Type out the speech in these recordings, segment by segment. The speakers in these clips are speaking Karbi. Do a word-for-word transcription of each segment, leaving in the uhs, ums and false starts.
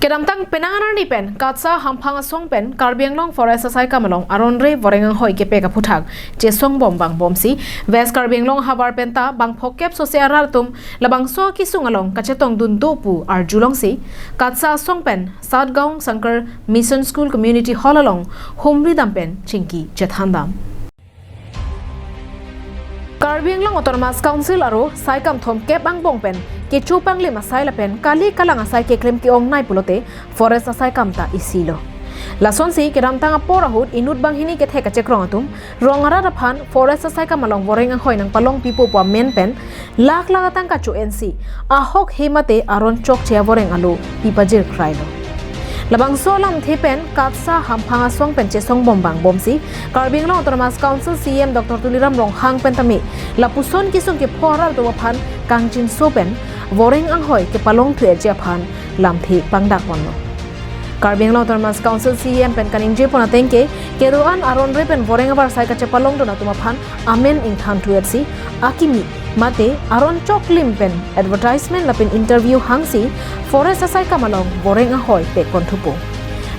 Kedamtang penang arni pen KATSA hamphang asong pen Karbi Anglong Forest asaikam along aron re voreng anghoi kepek aphuthak chesong bom bang bomsi West Karbi Anglong ahavar penta bang phokep sose arat atum labangso akisung along kachetong dun do pu arjulongsi KATSA asong pen Satgaon Shankar Mission School Community Hall along humri dam pen chingki chethan dam. Karbi Anglong Autonomous Council aro saikam thomkep angbong pen kecho panglim asai lapen kali kalang asai keklem ke-ongnei pulote forest asaikam ta isilo. Lasonsi kedamtang apor ahut inut banghini kethek kachekrong atum rong arat aphan forest asaikam along voreng anghoi nangpalong pipo pu amen pen lakh lakh atangka cho-ensi ahok he mate aron chokche avoreng alo pipajir krailo. Labangso alamthe pen KATSA hamphang asong pen chesong bom bang bomsi Karbi Anglong Autonomous Council CEM Doctor Tuliram Ronghang pen tame lapuson kisung kepho arat atum aphan kangjinso pen voreng anghoi kepalong thuji aphan lamthe pangdak ponlo. Karbi Anglong Autonomous Council CEM pen kaningje pon ateng ke kedo-an aron re pen voreng avarsai kachepalong dun atum aphan amen ingthan thuetsi akimi mate aron choklim pen advertisement lapen interview hangsi forest asaikam along voreng anghoi pek pon thupo.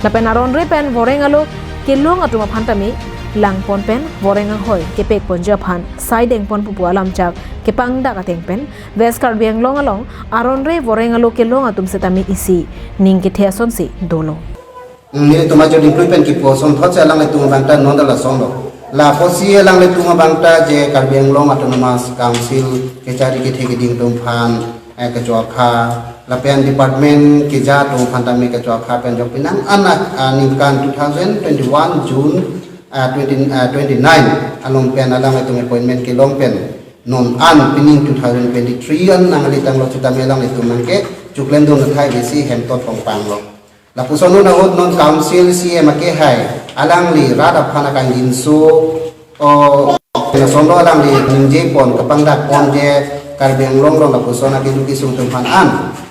Lapen aron re pen voreng alo kelong atum aphan tame lang pon pen voreng anghoi kepek ponji aphan saideng pon pupu alamchak kepangdak ateng pen West Karbi Anglong along aron re voreng alo kelong atum setame isi ning kethe asonsi dolo. Nelitum ajo dingklui pen kipu asonthot si alanglitum abangta non dala songlo. Lapusi alanglitum abangta je Karbi Anglong Autonomous Council kechari kethe keding atum aphan, eh, kecho-akha lapen department keja atum aphan tame kecho-akha pen jok penang an, ah, ningkan two thousand twenty-one June, ah, twenty, ah, twenty-nine along pen alanglitum appointment kelong pen non an pining two thousand twenty-three an nangli tanglo sitame alanglitum nangke chuklem dun athai besi hemtot pongpanglo. Lapuson ahut non council CEM akehai alangli rat aphan akangjinso, o, na songlo alangli ningje pon kepangdak pon je Karbi Anglong along lapuson akedo kisung atum aphan an,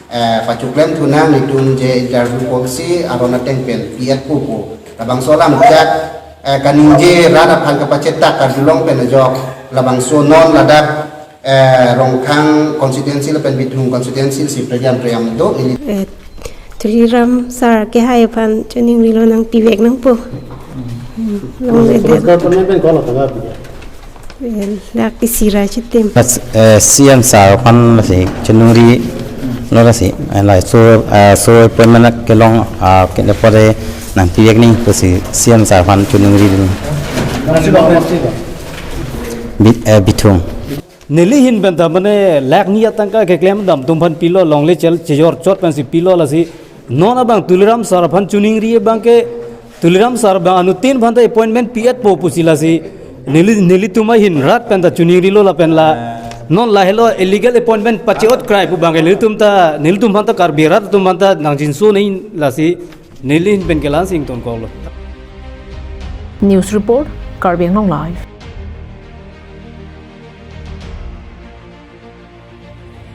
eh, pachuklem thunang nelitum je interview policy aron ateng pen pi-et pupo. Labangso alamchak, eh, kaningje rat aphan kapachetak karjulong pen ajok labangso non ladak, eh, Rongkhang constituency lapen Bithung constituency si prejam prejam do ili. Eh, Tuliram sir akehai aphan choningrilo nangpivek nangpo. Hmm, long le de. Namaskar, pernah pen call apa? Eh, dak isi ra chitim. Mas, eh, CEM sir aphan lasi choningri lo lasi, eh, laso, eh, laso appointment kelong, ah, kene pore nangpivek nangpo pusi CEM sir aphan choningri. Bi-, eh, Bithung. Neli ahin pen ta mane lakh ni atangka keklem dam atum aphan pilo, longle chel chejor chot pensi pilo lasi. Non abang Tuliram sir aphan choningri abang ke Tuliram sir abang anuttin aphan ta appointment pi-et po pusi lasi. Neli, nelitum ahin rat pen ta choningrilo lapen la. Non lahelo illegal appointment pache-ot krai pu abang ke nelitum ta, nelitum aphan ta Karbi rat atum aphan ta nangjinso nangji lasi. Neli ahin pen ke la-an si ingtonkoklo. News report, Karbi Anglong Live.